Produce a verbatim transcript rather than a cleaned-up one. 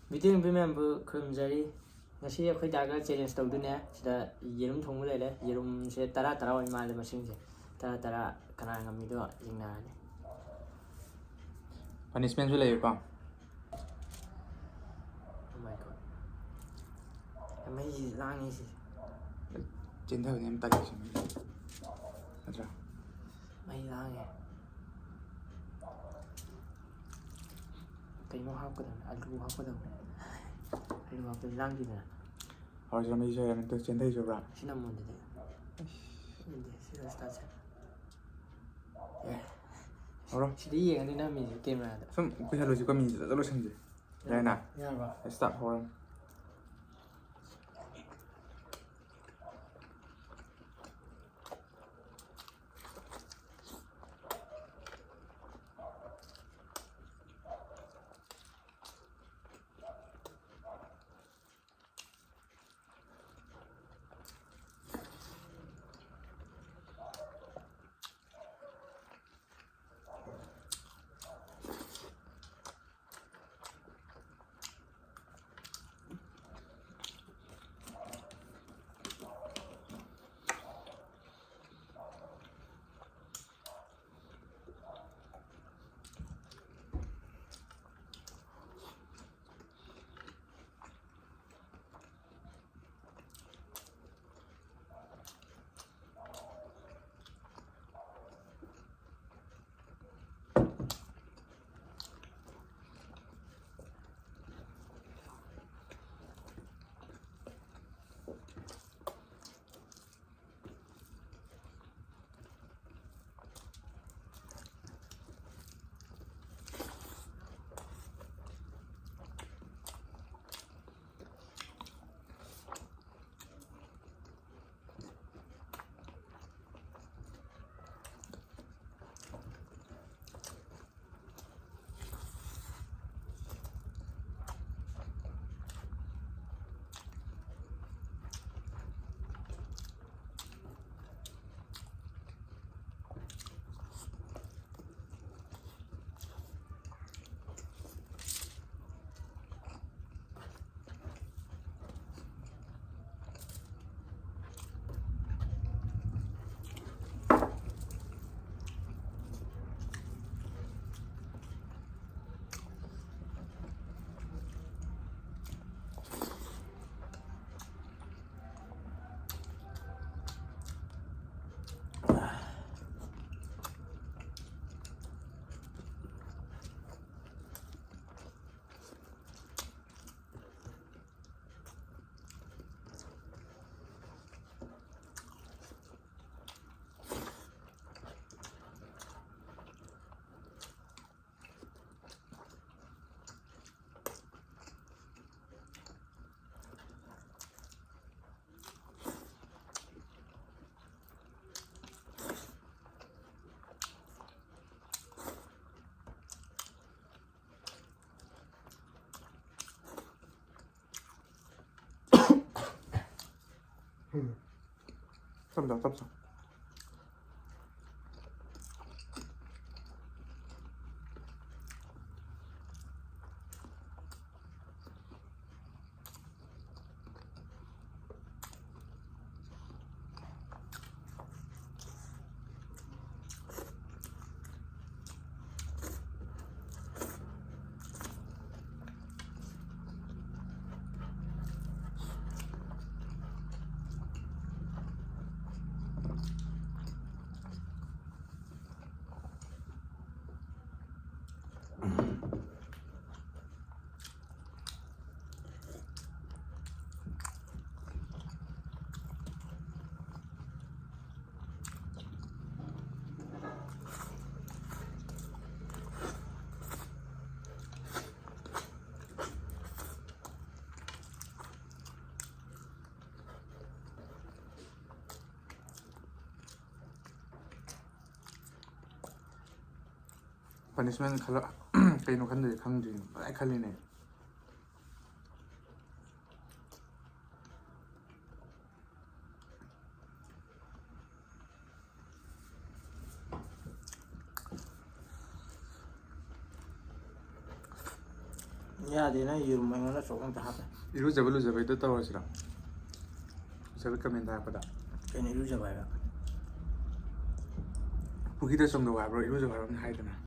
Video ꯌꯦꯡꯕꯤ ꯃꯌꯥꯝꯕꯨ ꯈꯨꯔꯨꯝꯖꯔꯤ꯫ ꯉꯁꯤ ꯑꯩꯈꯣꯏ ꯗꯥꯒ ꯆꯦꯂꯦꯟꯖ ꯇꯧꯗꯣꯏꯅꯦ꯫ ꯁꯤꯗ ꯌꯦꯔꯨꯝ ꯊꯣꯡꯕ ꯂꯩꯔꯦ꯫ ꯌꯦꯔꯨꯝꯁꯦ ꯇꯔꯥ ꯇꯔꯥ ꯑꯣꯏ ꯃꯥꯜꯂꯦ ꯃꯁꯤꯡꯁꯦ꯫ ꯇꯔꯥ ꯇꯔꯥ ꯀꯅꯥ ꯉꯝꯃꯤꯗꯣ ꯌꯦꯡꯅꯔꯅꯤ꯫ ꯄꯅꯤꯁꯃꯦꯟꯁꯨ ꯂꯩꯌꯦꯀꯣ꯫ Oh my God꯫ ꯃꯩꯁꯤ ꯂꯥꯡꯉꯤ ꯁꯤ꯫ ꯆꯦꯟꯊꯕꯅꯤ ꯌꯥꯝ ꯇꯜꯂꯤꯁꯦ ꯃꯩ꯫ ꯅꯠꯇ꯭ꯔꯥ? ꯃꯩ ꯂꯥꯡꯉꯦ꯫ ꯀꯩꯅꯣ ꯍꯥꯞꯀꯗꯕꯅꯦ, ꯑꯂꯨ ꯍꯥꯞꯀꯗꯕꯅꯦ꯫ ꯑꯂꯨ ꯍꯥꯞꯄꯗꯤ ꯂꯥꯡꯗꯦꯗꯅ꯫ ꯍꯧꯔꯁꯤꯔ, ꯃꯩꯁꯨ ꯍꯦꯛ ꯑꯝꯇ ꯆꯦꯟꯊꯩꯁꯤꯔꯥ? ꯁꯤ ꯅꯝꯃꯣ ꯑꯗꯨꯗꯤ꯫ ꯅꯝꯗꯦ, ꯁꯤ ꯔꯦꯁꯇꯥꯔꯠꯁꯦ꯫ ꯍꯧꯔꯣ꯫ ꯁꯤꯗ ꯌꯦꯡꯉꯅꯤ ꯅꯝꯃꯤꯁꯦ ꯀꯦꯃꯦꯔꯥꯗ꯫ ꯁꯨꯝ ꯀꯨꯏꯍꯜꯂꯣꯏꯁꯤꯀꯣ, ꯃꯤꯅꯤꯠꯁꯦ ꯆꯠꯂꯣ ꯁꯟꯁꯦ꯫ ꯌꯥꯏꯅ? ꯌꯥꯔꯕ? ꯁ꯭ꯇꯥꯔꯠ ꯍꯧꯔꯅꯤ꯫ ꯇꯞ ꯆꯥꯎ, ꯇꯞ ꯆꯥꯎ꯫ Punishment ꯈꯜꯂ-, ꯀꯩꯅꯣ ꯈꯟꯗꯣꯏꯁꯦ ꯈꯪꯗ꯭ꯔꯤꯅꯦ, ꯄꯪꯈꯜ ꯈꯜꯂꯤꯅꯦ꯫ ꯌꯥꯗꯦ, ꯅꯪ ꯌꯦꯔꯨꯝ ꯑꯩꯉꯣꯟꯗ ꯑꯆꯧꯕ ꯑꯝꯇ ꯍꯥꯞꯄꯦ꯫ ꯏꯔꯨꯖꯕ ꯂꯨꯖꯕꯩꯗꯣ ꯇꯧꯔꯁꯤꯔꯣ? ꯂꯨꯖꯕ comment ꯊꯥꯔꯛꯄꯗ꯫ ꯀꯩꯅꯣ ꯏꯔꯨꯖꯕ ꯍꯥꯏꯕ? ꯄꯨꯈ꯭ꯔꯤꯗ ꯆꯣꯡꯗꯧ ꯍꯥꯏꯕ꯭ꯔꯣ, ꯏꯔꯨꯖꯧ ꯍꯥꯏꯕ꯭ꯔꯣ ꯑꯃ ꯍꯥꯏꯗꯅ?